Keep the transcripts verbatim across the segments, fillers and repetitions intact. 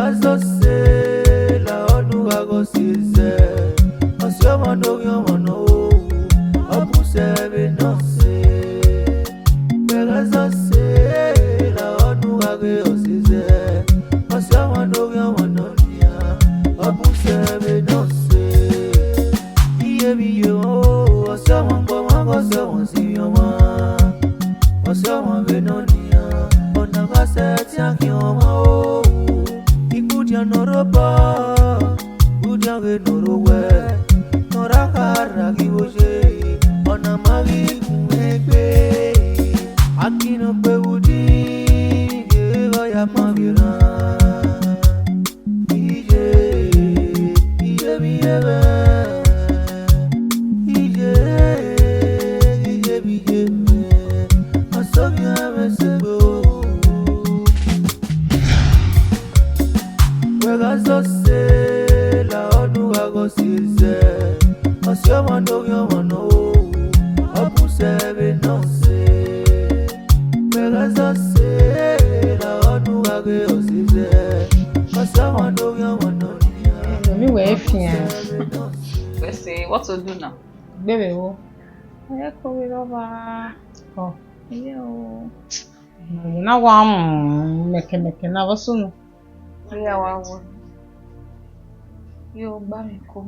Azọ se la ọnu gha gọ sezẹ, ọse ọmọ ne ovbi ọmọ nọ, ọ bu sẹ vbe nọ se. Wẹ gha zọ se la ọnu gha ghe ọ sezẹ, ọse ọmọ ne ovbi ọmọ nọ nian, ọ bu sẹ vbe nọ se. Iye vbe iye o, ọse ọmọ gbe ọmwa ghe ọse ọmwa si vbe ọmwa, ọse ọmwa vbe nọ nian, ọna gha sẹ ẹtin a khian ọmwa o. Igudian ne ọ rre obọ, igudian vbe ne ọ rre owẹ, ne ọ ra kha ra ghi vbo ye, ọna ma ghi gun egbe. Akin ne ọ kpe vbe udi, ye vbe ọ ya ma vbe rran. Iye, iye vbe iye mwẹ. Iye, iye vbe iye mwẹ. Ọsọmia mwẹ sẹ gbe o. Wẹ gha zọ se la ọnu gha gọ sezẹ. Ọse ọmọ ne ovbi ọmọ nọ, ọ bu sẹ vbe nọ se. Wẹ gha zọ se la ọnu gha ghe ọ sezẹ. Ọse ọmọ ne ovbi ọmọ nọ nian. Ẹmwẹ wẹ fian. Wẹ sẹ, what to do now? Gbe vbe vbo? Ẹ ko vbe rọ va. Ọ. Iye o. Na wa mu mẹkẹmẹkẹ na vbọ sunu. Iye wa wo. Yo gba mi ko.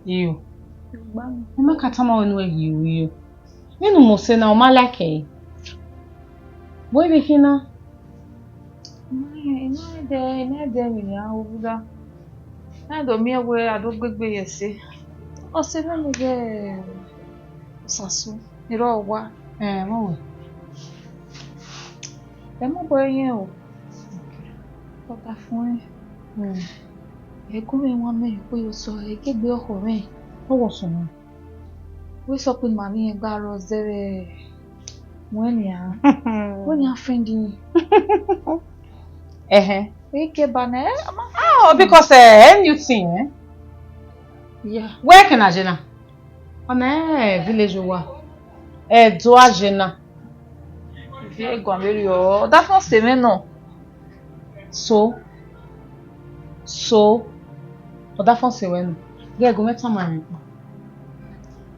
Iyo. Yo gba mi. Ọ ma ka tama wẹ ne uwẹ ghi ru iyo. Vbene u mose na, u ma like ẹre? Vbọ vbe khin na? I ma, I ma dẹ, I ma dẹ vbe nian rhunmwuda. Na do miẹn wẹ a do gbegbe ye ẹse. Ọ sẹ mwẹ ne ghẹ Osasu, erha owa. Ẹ, vbọ wẹ? Ẹ mobọ ẹre yẹn o. Ọdafẹn. Hmm. Ẹ gu mwẹ wan mẹ kpe ye osọ, ẹ gie egbe ọkhọ mwẹ. Ọ wọ sunu. Wẹ sọ kpe ma vbe irẹn gba rrọọ zẹ vbe wẹ nian. Wẹ nian friend yin. Ẹhẹn. Wẹ ke ba nẹ, ẹ, ma. Oh, because, eh, any new thing, eh? Yeah. Wẹ ke na je na? Ọ na, eh, village wa. Ẹ do a je na. Viẹ guan vberriọ, ọdafẹn ọse mwẹ nọ. So, so, ọdafẹn ọse wẹ nọ. Ghẹ gu mwẹ tama rẹn kpa.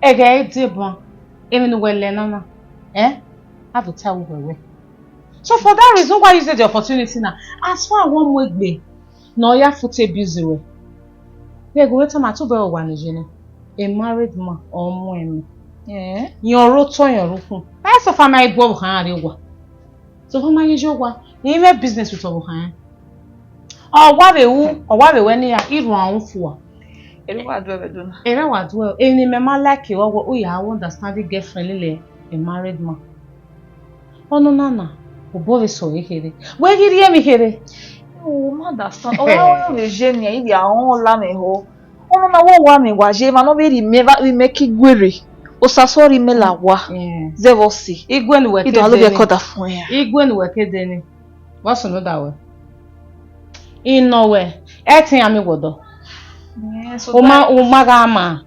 Ẹghẹ i deba, emwi ne uwẹ lẹ na na, eh? A do ta vbe uwẹ wẹ. So for that reason why you use the opportunity now, as far as wẹ ọ mu egbe ne ọ ya foot abuse ruẹ, ghẹ gu mwẹ tama, te u vẹ owa ne je na, a married man ọ mu ẹmwẹ. Eh? Yẹn ọre otọ, yẹn ọre ukhun. Ẹ so far ma i gu ọvbokhan iran rrie owa. So far ma i ye owa, I mwẹ business with ọvbokhan iran. Ọ wa vbe ru, ọ wa vbe wẹ ne iran, I rhuan ru fua. Erha wa duẹ vbe do na. Erha wa duẹ, emwi ne imẹ ma like ọghe wẹ, u ya understand girlfriend lele a married man. Ọnọna na, obọ vbe sẹ ọre kherhe. Wẹ ghi rhie emwi kherhe. U ma understand. Ọ wa wẹ vbe je nian, I vbe a họn la mwẹ ho. Ọnọna wẹ wa mwẹ wa ye, emwa ne ọ vbe rhie imẹ, vbe imẹ ke Iguere. Osasu rhie imẹ la owa. Mm. Zẹ vbe ọse. Igue ne uwẹ I ke do alo vbe deni. Ẹkọ ọdafẹn ya. Igue ne uwẹ ke deni. Vbọ sunu da wẹ? I nọ wẹ, ẹtin iran miẹn wẹ ọdọ. Yes, so u ma, that u ma gha ma.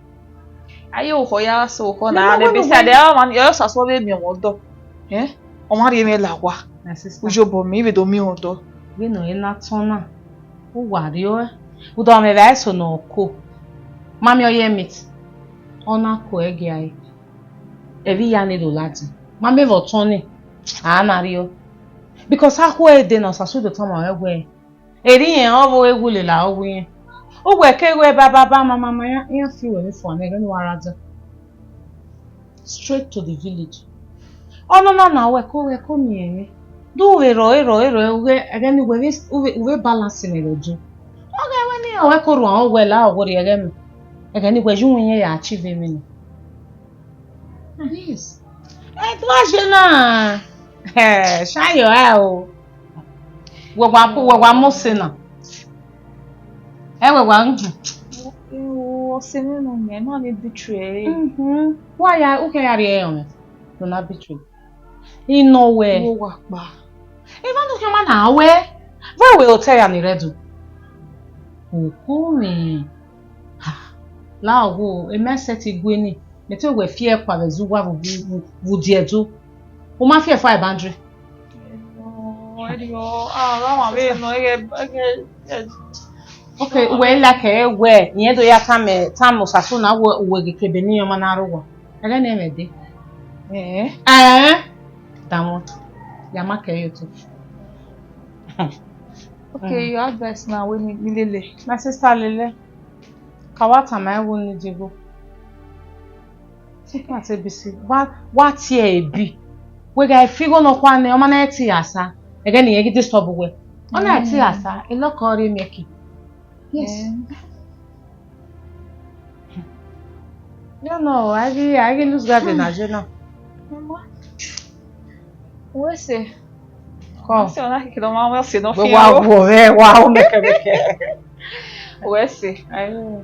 Aye okhọ ya so okhọ na, na, na, na, besides, na, ọ ma, ọ Osasu vbe miẹn mwẹ ọdọ. Eh? Ọ ma rhie mwẹ la owa. My sister. Ujobọ mẹ, I vbe do miẹn mwẹ ọdọ. Vbene ọ na tọn na, u wa rriọ ẹe. U do mẹ vbe a eso ne ọ ko. Ma miẹn ọ ye meet. Ọ na ko ẹgiare. Ẹvbo iya ni do ladian. Ma miẹn vbe ọ tọn ni, a na rriọ. Because a khu ẹre dee ne Osasu do tama ruẹ wẹẹ, erha irẹn ọvbehe wu lele aro wu irẹn. Uwẹ ke wẹ baba, mama, mama, iran, iran fi wẹ vbe fua nẹ, ẹghẹ ne uwa ra dan. Straight to the village. Ọnọna na wẹ ko, wẹ ko miẹn mwẹ. Do vbe rrọọ, rrọọ, rrọọ, ughẹ, ẹghẹ ne uwẹ vbe, uwẹ, uwẹ balance mwẹ vbe do. Ọ ghe wẹ ne ọ wẹ ko rhuan wẹ la, ọ wẹ rhie ẹghẹ mẹ. Ẹghẹ ne uwẹ ju wẹ irẹn ya achieve emwi nẹ. Yes. Ẹ do a je na. Ẹ, shine your eye o. Wẹ wa, wẹ wa mose na. Ẹ wẹ wa, mhm. Ọse mwẹ nọ, mẹ ma ni betray. Mhm. Wa ya, u khian ya rhie ẹre ọmwẹ. Do na betray. I nọ wẹ. Wo wa kpa. Emwa ne u khian ma na wẹ. Vbe wẹ otọ ya ni rre do. Oku mwẹ. Ha. La owo, emẹ sẹtin gue ni. Mẹ te wẹ fi ẹkua vbe zẹ uwa vbe, vbe, vbe, vbe udiẹ do. U ma fi ẹfua boundary. Ẹdẹ ọ, a, ọmwa vbe nọ, ẹghẹ, ẹghẹ, ẹghẹ. Okay, wẹ like ẹ wẹ, irẹn do ya tama, tama Osasu na wẹ, wẹ ghe kebe ne ọmọ na rre owa. Ẹghẹ ne ẹmwẹ dee. Eh? Eh? Danmwẹ. Ya ma kẹ ye otu. Okay, your advice now, wẹ ne I lele. My sister, lele. Ka wa tama ẹvbo ne I die igho. Sọkpan te bisi, wa, wa tie ebi. Wẹ gha fi igho nọkhua nẹ, ọmọ na tie asa. Ẹghẹ ne irẹn ghi disturb wẹ. Ọ na tie asa, elọkọ rre miẹn ke. Yes. Eh. No, no, I ghi, I ghi lose guard na je na. Mama. Wẹ sẹ. Kọ. Wẹ sẹ, ọ na kike nọ ma wẹ sẹ nọ fi wa o. Wo, wẹ wa o mẹkẹmẹkẹ. Wẹ sẹ. Ayo.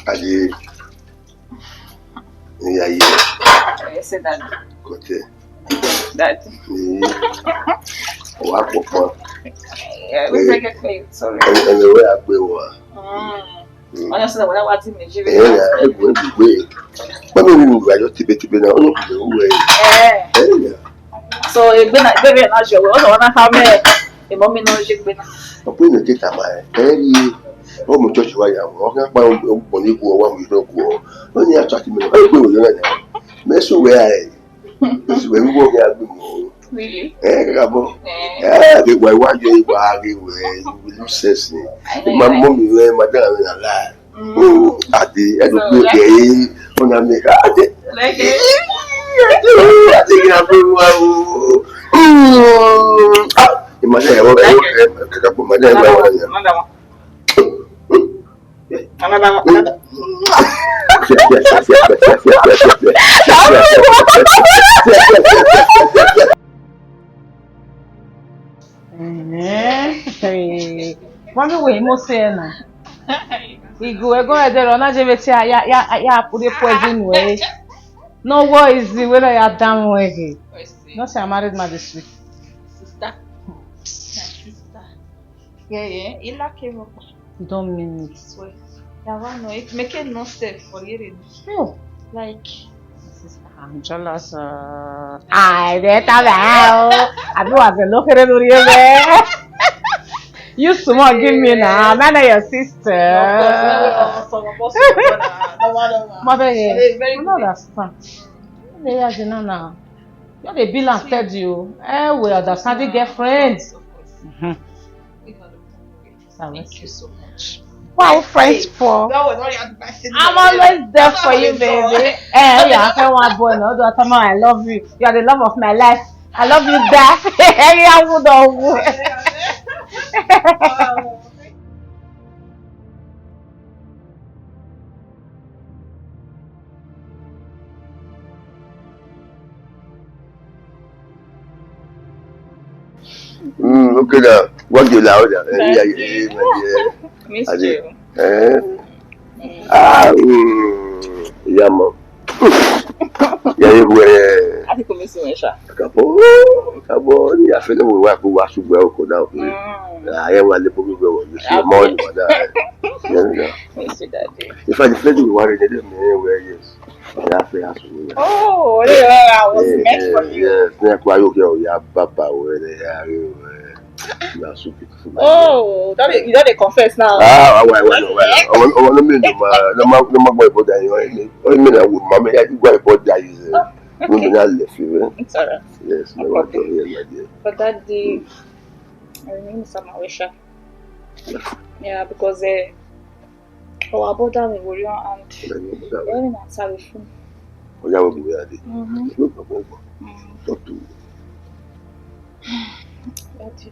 Ade, ne I ya ye. Yes, sir, Daddy. Kote. Daddy. Ni. Wa kpokpo. Yeah, we break it for you. Sorry. Ẹni, ẹni wẹ a gbe wa. Mm. Mm. Honestly, when I was in Nigeria, eh, yeah, I was egbe, egbe. But me, me, I just tibe, tibe now. Oh, no, no, way. Eh. Eh, yeah. So, egbe na, egbe na je we. Also, one time, eh, mommy no je egbe na. Ọkpọ ne ke tama ẹ, ẹ ri, ọ mu church wa ya, ọ kan pa ọ bọ ni ku ọ wa mu iro ku ọ. Ọ ni attract me, ọ gbe wo yo na. Me so we ai. Me so we wo ya gbe mo. Really? Eh, ka bo. Eh. Eh, the way wa yo wa ghe we, you will lose sense ni. I know, I know. My mommy, we, my dad, we na lie. Mm. Oh, Ade, I don't know, okay. Ona me ka Ade. Like it? Ade, Ade, ya bo wa o. Mm. Ah, imagine, eh, eh, eh, kaka bo, imagine, another one, another one. Another one, another. Ẹhẹn. Mami, wẹ mo sẹ na. Igu ẹgọn ẹdẹ rọ na je vbe te a ya, ya, ya put the poison wẹ. No worries, wẹ na ya down wẹ. No say I married my district. Sister. My sister. Yeah, yeah. I like him. Don't mean it. Swear. That one, no, it make it no step for you. No. Like, I'm jealous. Uh, I bet I will. I do as a local area. You small, give me now. I'm not your sister. Of course, no, no, no, no, no, no, no. Mother, yeah. Very good. I don't understand. They are, you know, now. You dey bill am steady o. Eh, we understanding girlfriend. Of course, of course. Mm-hmm. Thank you so much. Wow, friends for. I'm always there for you, baby. Eh, yeah, I feel one boy, no, do I tell you I love you. You are the love of my life. I love you, Dad. Any I would. Mm, okay now. What do you like? Thank you. Miss you. Eh? Ah, mm, yeah, man. Yeah, you were. I think we miss you, Sha. Kabo, kabo, ni a fẹ́ lọ wá kó wá ṣùgbọ́n o kò dá òfin. Ah, ẹ wà lè bómi wẹ̀ wọ̀, you see, more than that. Yeah, yeah. Miss you, Daddy. In fact, the first thing we wanted to do, man, where yes. Yeah, I feel as well. Oh, yeah, I was meant for you. Yes, yeah, kwa yo ke o ya baba we ne ya re we. You are so beautiful, my dear. Oh, that you don't dey confess now. Ah, why, why, why? I want, I want to mean, no, ma, no, ma, no, ma, boy, boy, you know, I mean, I would, ma, me, I think, boy, boy, that is, uh, no, me, I left you, eh? It's all right. Yes, no, I don't hear, my dear. But that day, I remember some Awisha. Yeah, because, uh, our brother, we were young and very nice, how we feel. Oya, we go where I dey. Mm-hmm. No problem. Mm. Talk to me. Daddy.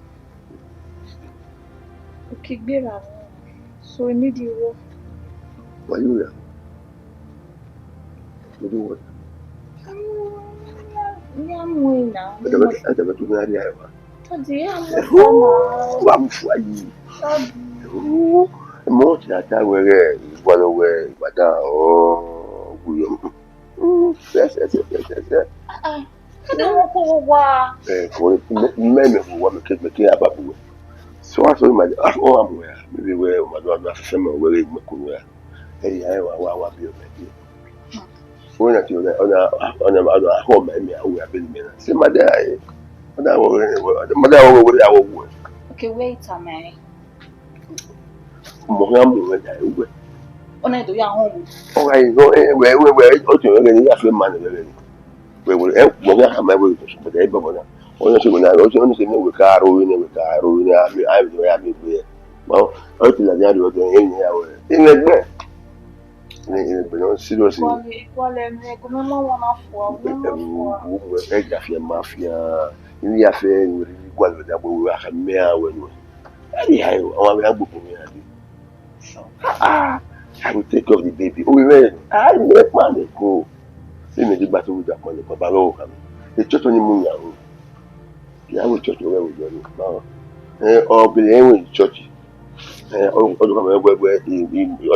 Okay, gbera. So we need you. Why you here? You do what? Um, yeah, I'm going now. I don't know. I don't know to where I am. Daddy, I'm not. Wa mu fua yi. Daddy. Mo ti ata wẹrẹ, ìwọ lọ wẹ, ìbàdàn, oh, guyo. Mm, yes, yes, yes, yes, yes, yes. Ah, ah. Ẹ, kò ní, mẹ, mẹ, mẹ, wà mí kí, mí kí a bá bu ẹ. So wá sọ ma, ah, oh, I'm well. Maybe wẹ ma do do afẹfẹ ma wẹ ghe mẹ kunu ya. Ẹi ya wa wa wa bi ọmẹ die. Wẹ na ti ọna ọna ọna ọna ho ma mi a wẹ abẹ ni mẹ na. Se ma da ẹ. Ọna wọ wẹ ma da wọ wẹ wẹ ya wọ wẹ. Okay, wait a minute. Mo ya mo wẹ da wẹ. Ọna do ya home. Ọ gha yi no ẹ wẹ wẹ wẹ o ti wẹ ni ya fe ma ni wẹ ni. Wẹ wẹ ẹ mo ya ha ma wẹ to so da ẹ baba na. Ọna se wẹ na o se ọna se ni wẹ ka ro ni wẹ ka ro ni a mi a mi a mi wẹ. Ma o ti la ya ro de ẹ ni ya wẹ. Ẹ ni gbe. Ẹ ni gbe no serious. Igualẹ, igualẹ, mi, ẹgu mwẹ ma wan na fua, mwẹ ma fua. Ẹja fian ma fian. Ivbi ya fe wẹ rhirhi gualọ da gbe wẹ a mẹ a wẹ nuẹ. Ẹni a ọmwa vbe a gbogbo mwẹ a dee. Ah, I will take care of the baby. Ovbi mwẹ, a mwẹ kpa nẹ ko. Ẹ mẹ degba te ovbi da kpa nẹ ko, baba vbe ọvbokhan mwẹ. Echurch ọni mu yan ru. Ya wẹ church wẹ wẹ yọ ni. Ma. Eh, ọ gele ẹnwẹ church. Eh, ọ do kama wẹ wẹ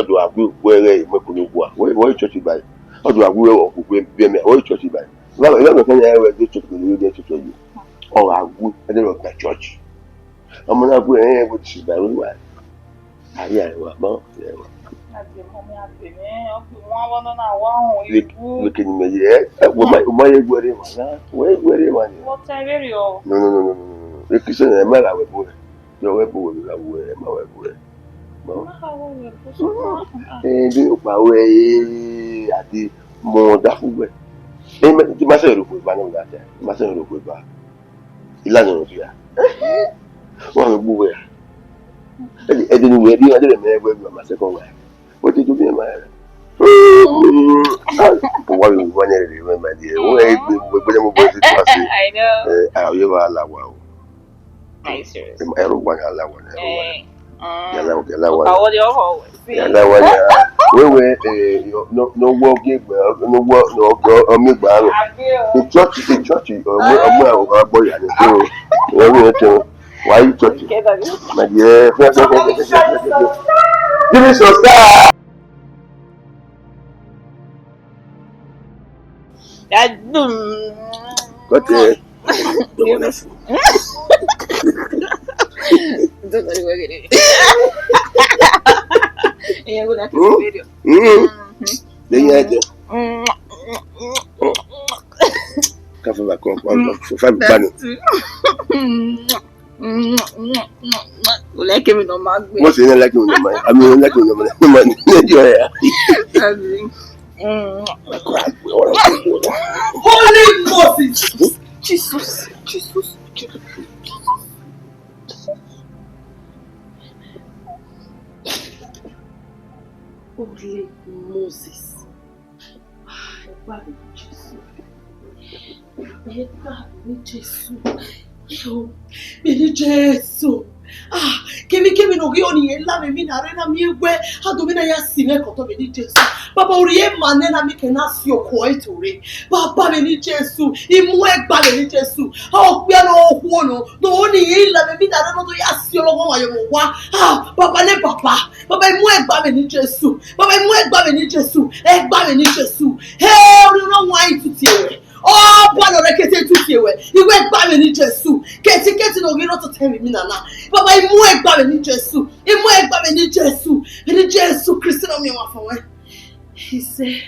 ọdo a gbe wẹ ghe mẹ ko ni gua. Wẹ wẹ church bai. Ọ do a gbe wẹ ọ gbe bi mẹ, wẹ church bai. Wa wa mẹ kan ya wẹ de church ko ni de church yi. Ọ gha gu, ẹ de rọ ka church. Ọmọ na gu ẹ wẹ ti ba ru wa. Aye aye wa, ma, aye aye wa. A dẹ mọ mi, a dẹ mẹ, ọ gbe wọn vbọ nọ na wa họn iwu. Wẹ ke ni mẹ ye, ẹ, wẹ ma, wẹ ma ye guẹ rre wa na, wẹ ye guẹ rre wa ni. Wọ tẹ vberriọ. No, no, no, no, no, no, no. E Christian ẹ ma gha wẹ bu ẹ. Yọ wẹ bu wẹ gha bu ẹ, ẹ ma wẹ bu ẹ. Ma. Ma gha wẹ bu so. Ẹ, de okpa wẹ, ẹ, a de mọ dafu wẹ. Ẹ, ma, ma sẹ ro bu ba na da ta. Ma sẹ ro bu ba. Ilana ọvia. Wa vbe gbe uwẹ ra? Ẹdẹ, ẹdẹ ne uwẹ rhie, ẹdẹ mẹ wẹ ma second wife. Wẹ te do miẹn ma ra? Wa vbe wa ne rere ma die. Wẹ gbe, wẹ gbe mu boy to ase. I know. Eh, a ye wa la wa o. Are you serious? Em, ẹro wa ya la wa, ẹro wa. Eh, mm. Ya la, ya la wa. Ọkpa wọlé ọhọ wẹ. Ya la wa ya. Wẹ wẹ, eh, no, no wọ ge gbe, no wọ, no, no, ọ mi gba ro. Abi o. The church, the church, ọmọ, ọmọ àwọn ọgbọ ya ni. So, wẹ wẹ to. Why you church? Okay, daddy. My dear, give me some star. Daddy. Cut it. Don't worry, worry. Yeah, go back to the video. Mm. Then you had to. Come from back, come, come, come. Five minutes. Kò lẹ́kẹ̀ẹ́ mi náà máa gbé. Wọ́n sì ní lẹ́kẹ̀ẹ́ mi náà máa, àmì lẹ́kẹ̀ẹ́ mi náà máa ní ẹjọ́ ẹ̀. Àmì. Holy Moses! Jesus, Jesus, Jesus. Holy Moses. Ah, ẹ gbà mí ní Jésù. Ẹ gbà mí ní Jésù. Ẹ o, mẹ ní Jésù. Ah, kẹmikẹmi ne ọ ghi ọnii la mwẹ emwi na rre na miẹn wẹ, a do mwẹ na ya si mwẹ kọtọ mẹ ní Jésù. Baba, orhiọn ma nẹ na mi kẹ na si okhuo ẹre to rre. Baba mẹ ní Jésù, I mu ẹgba mẹ ní Jésù. A okpia ne ọ khuo nọ, ne ọnii la mwẹ emwi na rre ne ọ do ya si ọlọghọmwa ye mwẹ owa. Ah, Baba nẹ Baba. Baba, I mu ẹgba mwẹ ní Jesu. Baba, I mu ẹgba mwẹ ní Jesu. Ẹgba mwẹ ní Jesu. He, Orhiọn Ne Ọ Huanrẹn, I tutie ruẹ. Ọba ne ọ rre ẹkete, I tutie ruẹ. I mu ẹgba mwẹ ní Jesu. Kẹtin kẹtin ne ọ ghi rre otọ otọ mwẹ emwi na na. Baba, I mu ẹgba mwẹ ní Jesu. I mu ẹgba mwẹ ní Jesu. Vbe eni Jesu Kristi ne ọ miẹn ọmwa fo ruẹ. He said,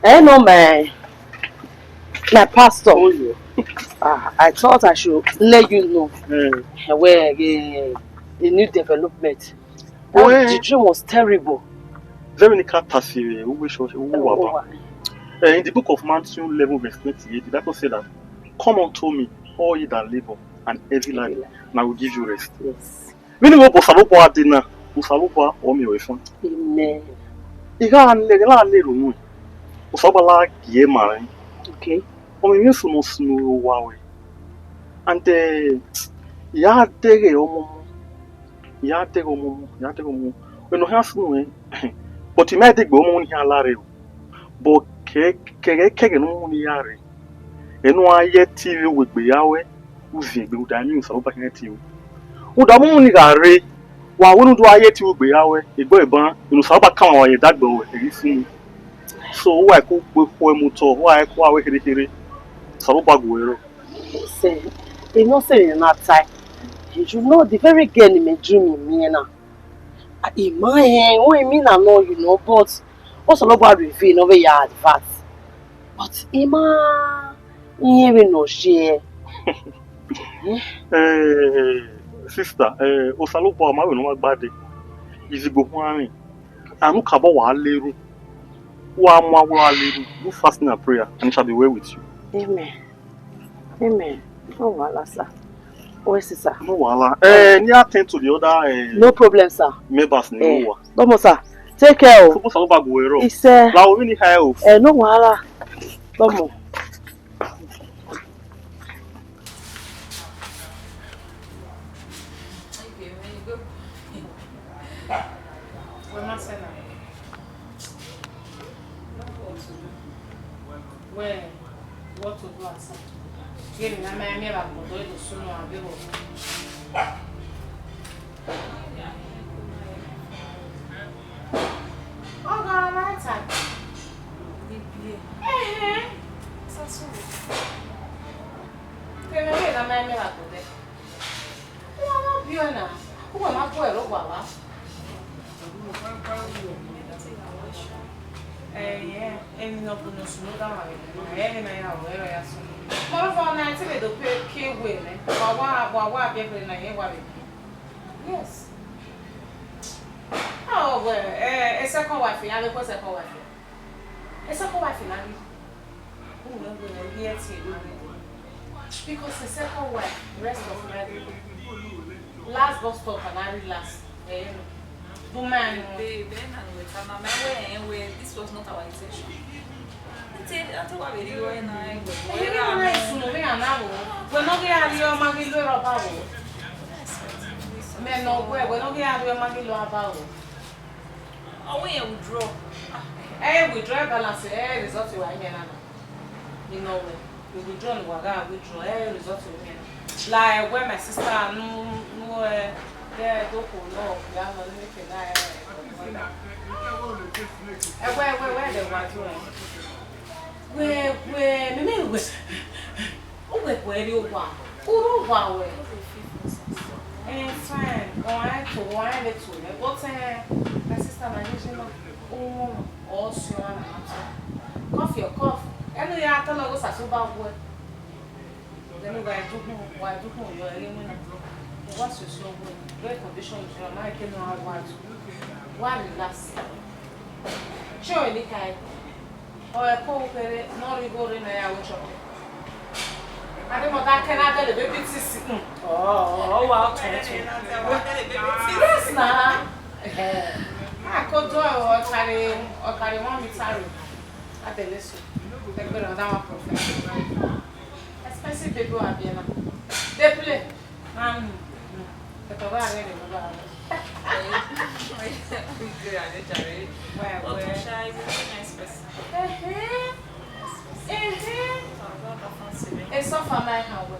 Eh, no, my, my pastor. Oh, yeah. Ah, I thought I should let you know. Mm. Eh, where, eh, the new development. That, oh, yeah. The dream was terrible. Very many characters here, who wish, who were. Eh, in the book of Matthew eleven, verse twenty-eight, the Bible said that, "Come unto me, all ye that labor and heavy laden, and I will give you rest." Yes. Vbene wẹ Osanobua dee na, Osanobua ọ miẹn ruẹ fan. Amen. I gha lẹ, gha lẹ erhunmwu, Osanobua la gie ma rẹn. Okay. Ọ mwẹ emwi eso ne ọ sunu ro owa ruẹ. And, eh, I ya deghẹ ọmọmọ, I ya deghẹ ọmọmọ, I ya deghẹ ọmọmọ. Ẹn, ne ọ khian sunu rẹn, but I ma degbe ọmọ ni khian la rre o. But kẹ, kẹghẹ kẹghẹ ne ọmọ ni ya rre. Ẹn, ne u gha ye ẹtin vbe uwegbe ya ruẹ, u ziengbe, u da miẹn Osanobua khian ẹtin. U da mu ni gha rre, wa wẹ ne u do gha ye ẹtin vbe uwegbe ya ruẹ, egbe ọre ban, ne Osanobua tama wa ye ẹdẹ agbọn ruẹ, ẹ ghi sunu. So, uwa i ku gbe khuẹ mu otọ, uwa i ku aro kherhe kherhe. Osanobua gu ẹre rrọọ. Sẹ, emwi ọ sẹ emwi ne a na tae. You know the very girl ni mẹ dream miẹn na. I ma rẹn, ọ i mean na nọ, you know, but Osanobua reveal ne ọ vbe ya advert. But I ma rẹn vbene ọ ye. Eh, sister, eh, Osanobua, ọ ma vbe ne ọ ma gba dee. Izigbo khuan rin. Anu kabọ wa leru. Wa mu aro wa leru. Do fasting and prayer, and it shall be well with you. Amen. Amen. No wahala, sir. Wẹ sẹ, sir. No wahala. Eh, ne I attend to the other, eh, No problem, sir. Members ni Eh, wa. Domo, sir. Take care o. Osanobua gu ẹre rrọọ. Isẹ. La omi ni ha o. Eh, no wahala. Domo. Wẹ ma sẹ na. Wẹ, what to do, asa? Ghe emwi ne a ma miẹn vbe agbọn do sunu a vbe vbo. Ọ gha ma ta. Ẹhẹn. Sasu. Kevbe emwi ne a ma miẹn vbe agbọn dẹ. Uwa ma biẹ na, uwa ma bu ẹre uwa vba. Ẹhẹn, emwi ne ọ bu ne ọ sunu da ma vbe, ẹre na ya ru ẹre ya sunu. Moreover, ọna te vbe do pe ke we nẹ, wa wa, wa wa biẹ vbe na, irẹn wa vbe biẹ. Yes. Ọ wẹ, eh, a second wife, ya vbe khuẹ second wife. A second wife na rhie. Who will go and hear till married? Because a second wife, rest of life. Last bus stop and I last. Eh, you know. Do man. Babe, then I will tell my man where, where this was not our intention. I tell, I tell what we do and I. Ẹ̀yin náà ìsùnmù mi àná wò. Wẹ̀ náà kí a rí ọmọ kí ló rọ̀ bá wò. Mẹ́nà ọgbẹ́, wẹ̀ náà kí a rí ọmọ kí ló bá wò. Ọ wẹ irẹn withdraw. Ẹ withdraw balance, ẹ result wa imẹ na na. Mi nọ wẹ, we withdraw ne uwa gha withdraw, ẹ result wa imẹ na. La ẹwẹ my sister nu nu ẹ de do ko nọ ya nọ ni ke na ẹ. Ẹwẹ ẹwẹ ẹwẹ de wa do ẹ. Wẹ wẹ mi mi wẹ. Uwẹ gu ẹre owa, u rre owa wẹ. Eh, fine. Ọnrẹn to, ọnrẹn vbe to nẹ, but, eh, my sister na ye na, u wọn ọ si ọmwa na ma tọ. Cough your cough. Ẹnu ya tọ na gho sasu ba wẹ. Then wa du hun, wa du hun yọ ẹre mu na. Wa so so wẹ. Very condition is your mind, can no wa do. Wa relax. Chill, Elikae. Ọ ẹko kere ne ọ rhie igho rre ne a ya ru church. A de mọ da kẹ na dẹle baby teeth. Hmm. Ọ, ọ, ọ wa ọtọn ẹtu. Yes na. A ko do ọ kare, ọ kare one meter rre. A dẹle so. Ẹgbẹrẹ ọda wa prophet. Expensive baby wa biẹ na. Dey play. Um, ẹtọ gha rre ne mo gha rre. Wẹ, wẹ. Ọtọsha is a very nice person. Ẹhẹn. Ẹhẹn. Ọtọ fancy me. Esọfa ma ehan wẹ.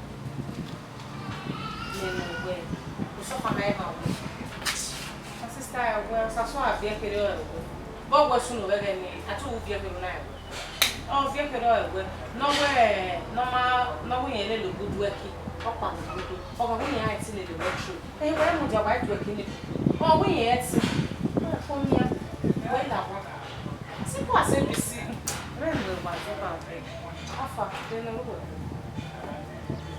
Nene wẹ. Esọfa ma ehan wẹ. My sister, wẹ, Osasu a biẹ kere ọre wẹ. Bọ wẹ sunu vbe ẹghẹ ni, a tu vbiẹ kere na wẹ. Ọ viẹ kherhe ọre wẹ, ne ọ wẹ, ne ọ ma, ne ọ wẹ irẹn lele ogu du ẹki, ọ kpa ne ogu du, ọ gha wẹ irẹn a i ti lele wẹ true. Ẹhẹn, wẹ mudia wa i du ẹki ni. Ọ wẹ irẹn ẹtin, ọ kọ miẹn, wẹ la wa. Simple as A B C. Rẹ ne wa do ba wẹ. Afa, de ne ọ wẹ.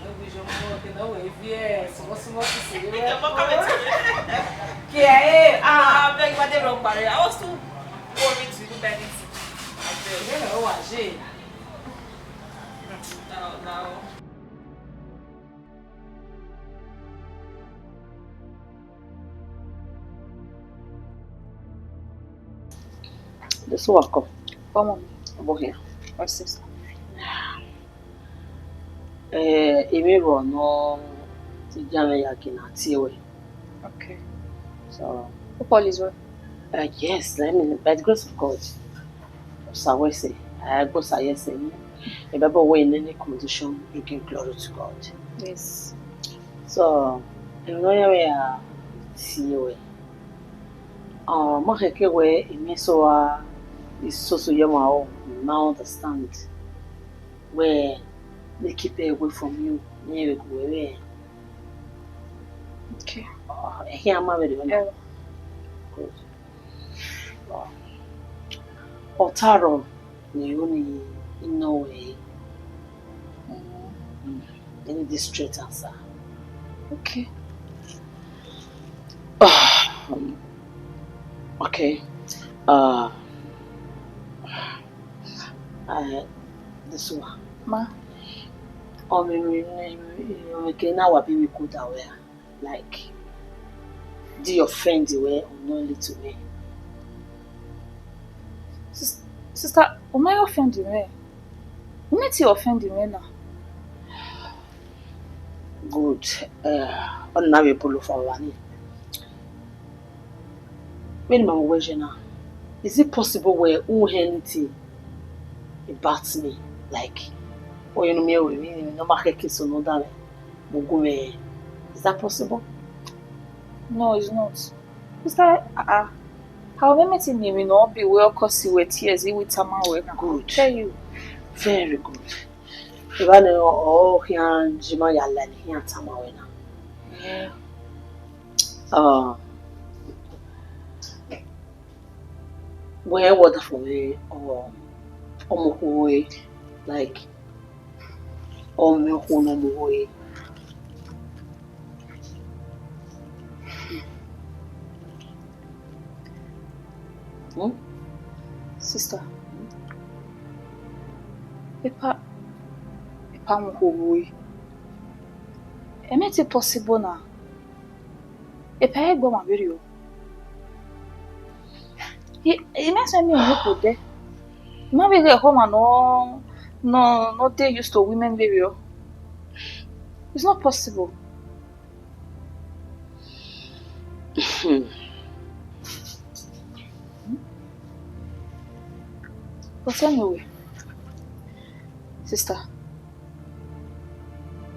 Ẹ wẹ iye ọmọ ọmọ ke ne ọ wẹ viẹ, sọmọ sọmọ sisi rẹ. Ke ẹ, ah. Abeg, wa de rọ kpare. I was too worried to do anything. Abeg. Ẹ lọ wa je. Now, now. This one come. Come on. Over here. My sister. Eh, emwi rrọọ nọ, te iran ya gie na tie ruẹ. Okay. So, hope all is well. Uh, yes, I mean, by the grace of God, Osa wẹ sẹ, I go say yes, eh. Ẹ bẹ bọ wẹ in any condition, you give glory to God. Yes. So, emwi nọ ya wẹ a tie ruẹ. Ọ ma khẹke wẹ emwi eso a Isoso ye ma o, ma understand. Wẹ, they keep her away from you. Ne we go away. Okay. Ehia ma vbe rre na. Good. Ọ taro ne I ru ne I nọ ruẹ ẹre. Give me this straight answer. Okay. Okay. Uh, uh, this one. Ma. Ọ mwẹ, ọ mwẹ ke na wa bi mi ku da wẹ a. Like, do you offend wẹ or not little me? Sis- Sister, u ma offend mwẹ. U ma te offend mwẹ na. Good. Uh, ọ na vbe bolo fa wa ni. Vbene ima mu wẹ ye na, is it possible wẹ u hear anything about me? Like, or you know me, we mean no ma kheke so no da me. Mugu me. Is that possible? No, it's not. Sister, ah, ah. How many things you know be well cause you were tears, you with Tama were now. Good. Tell you. Very good. If I know all here, Jima Yala, here Tama were now. Yeah. Uh, wẹ wa da fo vbe ọ, ọmọ okhuo ẹre, like, ọmọ okhuo ne ọmọ okhuo ẹre. Hmm? Sister, epa, epa mu okhuo ẹre. Ẹ mẹ te possible na. Epa ẹre gbe ọmwa vberriọ. I, I ma sẹ miẹn ọmọ okhuo dẹ. I ma vbe ghẹ ọmwa nọ, nọ, nọ dey used to women vberriọ. It's not possible. But anyway, sister,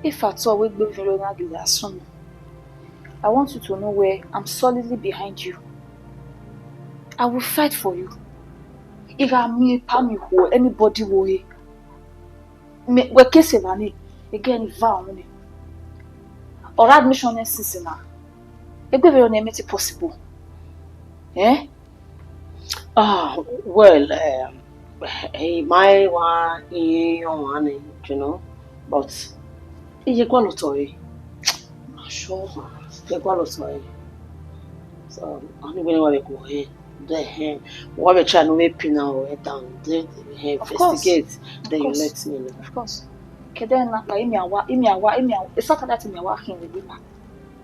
if at all we gbe vin ro na gele asunu, I want you to know where I'm solidly behind you. I will fight for you. I gha miẹn epa mi khuo anybody wo he. Me, wẹ ke sẹ evba ni, ege ni va ọmwẹ ni. Ọre admission nẹ sinsin na. Egbe vbe ọ nẹ, make it possible. Eh? Ah, well, um, I might want in one, you know, but iye gua lotọ re. Ma sure, iye gua lotọ re. So, anyway, wa be go ahead. Then, what we try to make pin now, eh, down, then, eh, Of course. Investigate, then you Of course. Let me know. Of course. Okay, then, na, na, imi awa, imi awa, imi awa. It's not that imi awa can be back.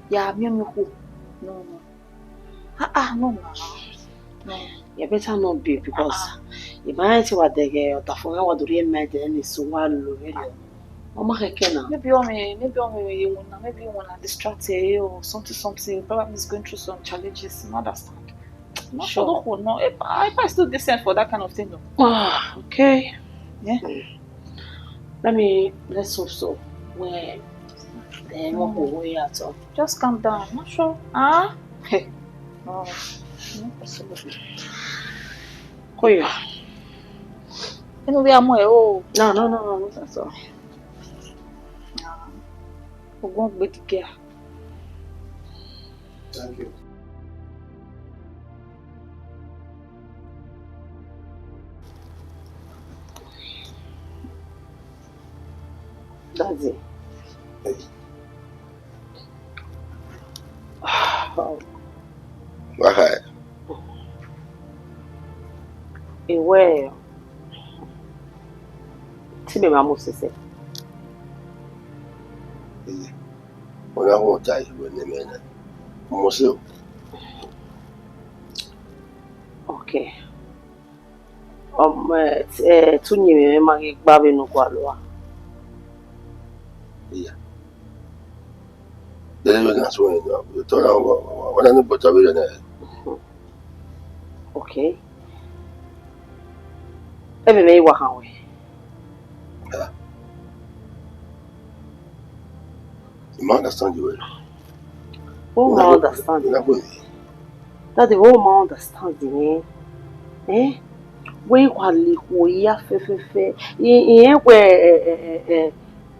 Yeah, mi, mi, who? No, no. Ah, ah, no, no. No. You better not be, because Ah, ah. If I ain't what they get, the phone, what do you make the any so one, really? Ọmọ kẹkẹ na. Maybe ọmọ, maybe ọmọ, you wanna, maybe you wanna distract her or something, something. Probably is going through some challenges. You understand? Not Sure. Sure. No, if I, if I still decent for that kind of thing, though. Ah, okay. Yeah. Hmm. Let me, let's hope so. When they won't go away at all. Just calm down. Not sure. Huh? Hey. No, not possible. Koya. Inú bí amú ẹ̀ o. No, no, no, no, not at all. Ogun gbé dìgẹ́. Thank you. Daddy. Hey. Why? Iwẹ, te mẹ ma mu sẹsẹ. Iye, ọ na wọn ta iwẹ ne mẹ na. Mo se o. Okay. Ọmọ, eh, te uyinmwẹ mwẹ ma ghi gba vbene u gualọ a. Iya. Dede vbe na suẹn nọ, tọ na wa, wa, wa, wa na ni bọta vbe na. Okay. Ẹmwẹ mwẹ i wa khan wẹ. Ah. I ma understand you well. What ma understand? Daddy, what ma understand, eh? Eh? Wẹ i wa le ikhuo hia fẹfẹfẹ. I, irẹn wẹ, eh, eh, eh, eh,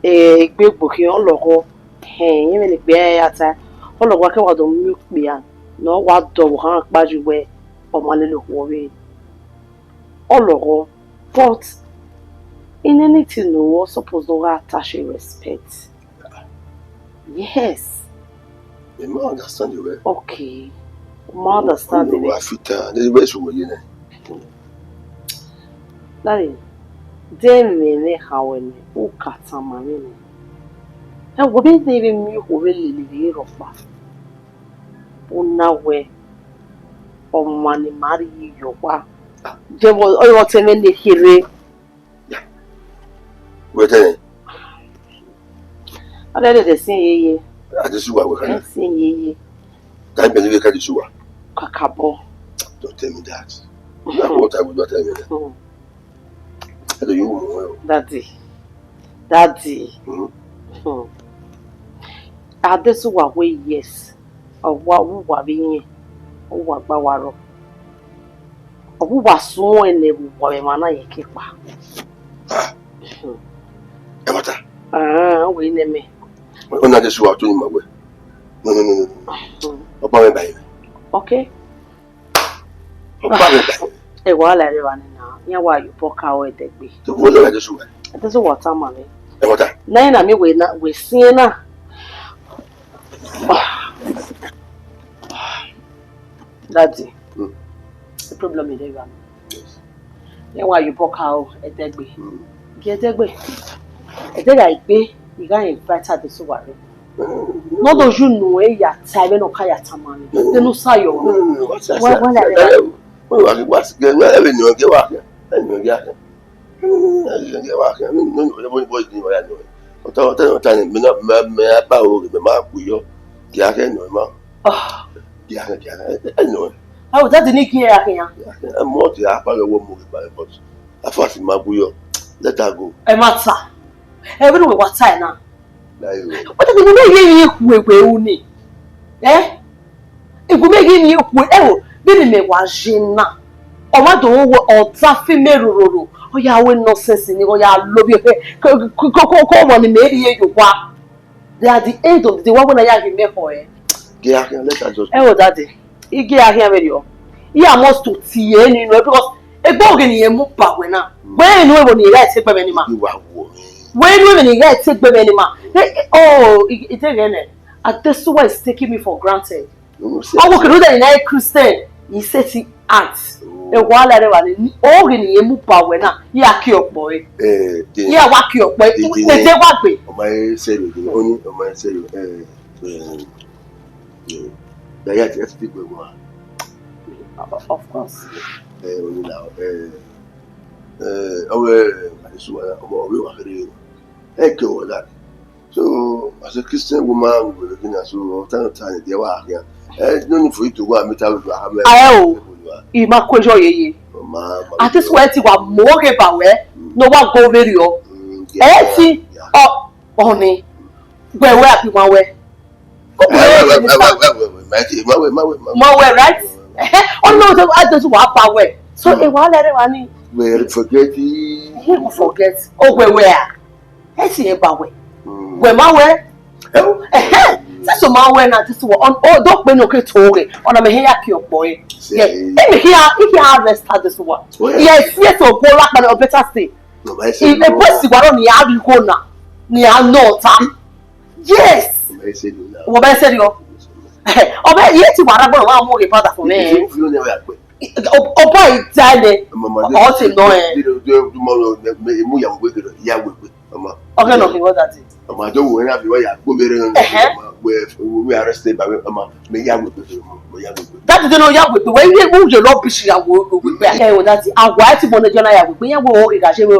eh, egbe gbo khian ọlọghọ. Hẹn, irẹn vbene egbe ya ta. Ọlọghọ a ke wa do miẹn okpia ne ọ wa dọvbokhan kpa yi wẹ ọ ma lele okhuo vbe. Ọlọghọ, but in anything, no, ọ suppose do gha attach respect. Yes. Mẹ ma understand you well. Okay. Ma understand you. Wa fit am. This is where you were, you know. Daddy, de mwẹ mwẹ kha wẹ nẹ, u ka tama mwẹ nẹ. Ẹ wo, vbene vbe miẹn okhuo vbe lele vbe rhọkpa. U na wẹ, ọmwa ne ima rhie ye owa. Jẹ vbe ọ, ọ tẹ mwẹ ne kherhe. Wẹ tẹ nẹ? Ọ dẹdẹ sin yeye. Adesuwa wẹ kha nẹ? Sin yeye. Ka I believe ka Adesuwa? Kakabọ. Don't tell me that. What I would not tell me that. Hmm. Hello, you. Daddy. Daddy. Hmm. Hmm. Adesuwa wẹ yes. Ọ wa, ọ wa vbe iyẹn, ọ wa gba wa rrọọ. Ọ wa suẹn nẹ vbe uwa mwẹ emwa na ye ke kpa. Ah. Hmm. Ẹ ma ta. Ah, wẹ nẹ mẹ. Ọ na Adesuwa to ni ma wẹ. No, no, no, no. Hmm. Ọ ba mwẹ ba ye. Okay. Ọ ba mwẹ ba ye. Ẹ wa la rẹ wa ni na, iran wa ye obọ ka ru ẹdẹgbe. To wo la Adesuwa. Adesuwa tama mwẹ. Ẹ ma ta. Na ina mi wẹ na, wẹ siẹn na. Daddy, hmm, the problem is there. Yes. Ẹ wa ye obọ ka ru ẹdẹgbe. Hmm. Gie ẹdẹgbe. Ẹdẹ gha gbe, I gha invite Adesuwa rre. Hmm. Ne ọ do yu nu ẹ ya ta ẹmwẹ ne ọ ka ya tama mwẹ. Hmm. Then u sa yọ. Hmm. What's that? Why, why like that? Why, why, what's, why, why, why, why, why, Ọta, ọta, ọta ni, mẹ na, mẹ, mẹ a ba ro, mẹ ma ku yọ. Gie a khẹ nọ ma. Ah. Gie a khẹ, gie a khẹ, ẹ, ẹ nọ. Ẹ wo, daddy ni gie a khẹ ya. Gie a khẹ, ẹ mọ ti a pa lọ wọ mu ba, but a fa si ma ku yọ. Let her go. Ẹ ma ta. Ẹ vbe ne uwẹ wa ta ẹre na. Wẹ te ne ye ye khu egbe ru ni. Eh? Igu mẹ ghi ni khu ẹro, vbene mẹ wa ye na. Ọ ma do wo ọta fi mẹ rororo. Ọ ya wẹ nonsense ni, ọ ya lo bi ko ko ko ko ọmọ ni mẹ rhie ye owa. Then at the end of the day, wa wẹ na ya ghi mẹ khọ ẹ. Gie a khẹ, let her just. Ẹ wo daddy, I gie a khian vberriọ. I must to tie ni nọ because egbe ọghe ni irẹn mu ba wẹ na. Wẹ inu ẹvbo ni irẹn te gbe mwẹ ni ma. Wẹ inu ẹvbo ni irẹn te gbe mwẹ ni ma. Oh, I, I take it. Adesuwa is taking me for granted. Ọ wo kere ude na Christian, I say ti art. Ẹ wa la rẹ wa ni, ọghe ni irẹn mu ba wẹ na, I ya ki ọkpọ ẹ. Eh, I ya wa ki ọkpọ ẹ. Dede wa gbe. Ọ ma he sẹ ro, oni, ọ ma he sẹ ro, eh, eh, eh, da ya ti, ya ti gbe wa. Of course. Eh, oni na, eh, eh, ọ wẹ, eh, Adesuwa, ọ wẹ wa kere. Ẹ ke wọ that. So, as a Christian woman, we begin as so, all time, time, they were here. Eh, no need for you to go and meet her with your hammer. Aye o. I ma ku eyo yeye. Ma, ma, Adesuwa ti wa mu oghe ba wẹ, no wa go vberriọ. Mm, yeah, ẹ ti, yeah. Ọ, ọni. Wẹ wẹ abi ma wẹ. Ma wẹ, ma wẹ, ma wẹ. Ma wẹ, right? Ọ no, so Adesuwa ba wẹ. So, e wa lẹ rẹ wa ni. We forget it. He will forget. Oh, wẹ wẹ a. Ẹ ti ẹ ba wẹ. Mm. Wẹ ma wẹ. Ẹhẹn. Sẹso ma wẹ na Adesuwa. Ọ, ọ do kpe ne ọ ke to ghe. Ọna mẹ he ya ki ọkpọ ẹ. Yes. Ẹ mi hia, I hia arrest Adesuwa. Yes. Yes, yes, o go la pa, ọ better stay. No, but I say I, no. E bọ si wa rọ ni a bi go na. Ni a nọ ta. Yes. Wọ bẹ sẹ dio. Ọ bẹ ye ti wa ra gbọdọ wa mu ghe brother for me. Ọ bọ ita ẹnẹ. Ọ ti nọ ẹ. Mu ya wegbe ghe ya wegbe. Ọmọ. Ọgẹ nọ mi wọ dati. Ọmọ, I don't want to be where you go there. Where we arrested by ọmọ. Me ya wegbe, me ya wegbe. That is no ya wegbe. Where you move your rubbish ya wegbe. Ẹ wo dati. Awa ti mo ne jọ na ya wegbe. Ya wo o ga se we.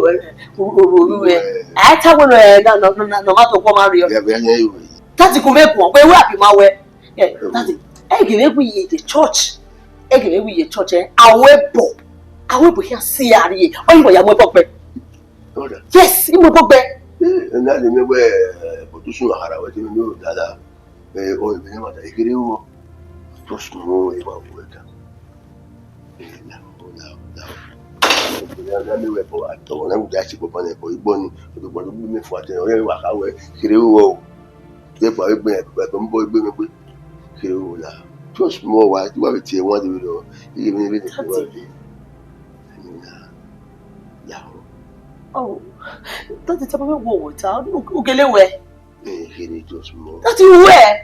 Ẹ ta wẹ nọ, ẹ, na, na, na, na, ma to kọ ma rhie. Daddy, come here, come. Wẹ wẹ abi ma wẹ. Eh, daddy, ẹ gele wi ye church. Ẹ gele wi ye church, eh. Awe bo. Awe bo ya si ari. Ọ yi bo ya mu ẹbọ gbe. Yes, I mu ẹbọ gbe. Eh, na le me wẹ, eh, but you should have a wedding, no, dada. Eh, oh, me never, I agree with you. Just know, you are welcome. Eh, now, now, now. Ya, ya, me wẹ bọ, atọ, na mu da si bọ, bọ, ne bọ, igbọ ni, odugbo, odugbo, me fua tẹ, ọ yẹ wa kha wẹ, kere wọ o. Ye gba egbe, ẹbọ mbọ egbe, egbe. Kere wọ la. Just small while, you have to one day, you know. You even, even if you want to. Ya. Oh, Daddy, tell me what water. Ugele where? Eh, kere just small. Daddy, where?